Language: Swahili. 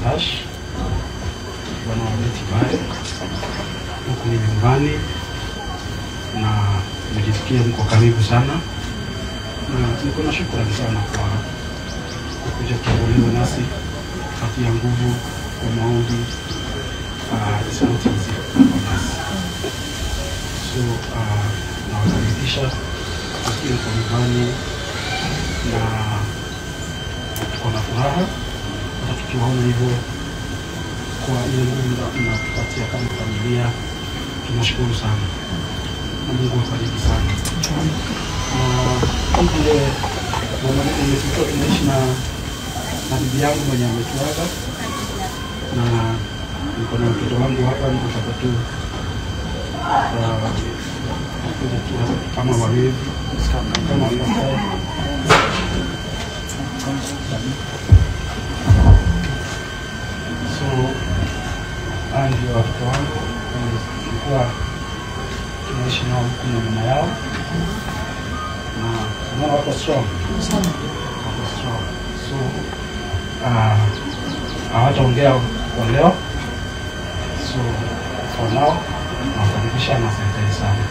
Tash, bwana wa Betty Bae. Huku ni nyumbani na mjisikie mko karibu sana, na niko na shukrani sana kwa kuja kuomboleza nasi, kupatia nguvu kwa maombi. It's not easy for us. So nawakaribisha msikie mko nyumbani na tuko na furaha hata tukiwaona hivyo, kwa ile nguvu mnatupatia kama familia, tunashukuru sana na Mungu awabariki sana. Na vile nimesikia tunaishi na bibi yangu mwenye ametuaga, na niko na mtoto wangu hapa, nataka tu kama wawevi kama wapasae. So haya ndio watoto wangu, tulikuwa tunaishi nao huku na mama yao, na unaona wako strong, wako strong. So hawataongea kwa leo, so for now nawakaribisha na asanteni sana.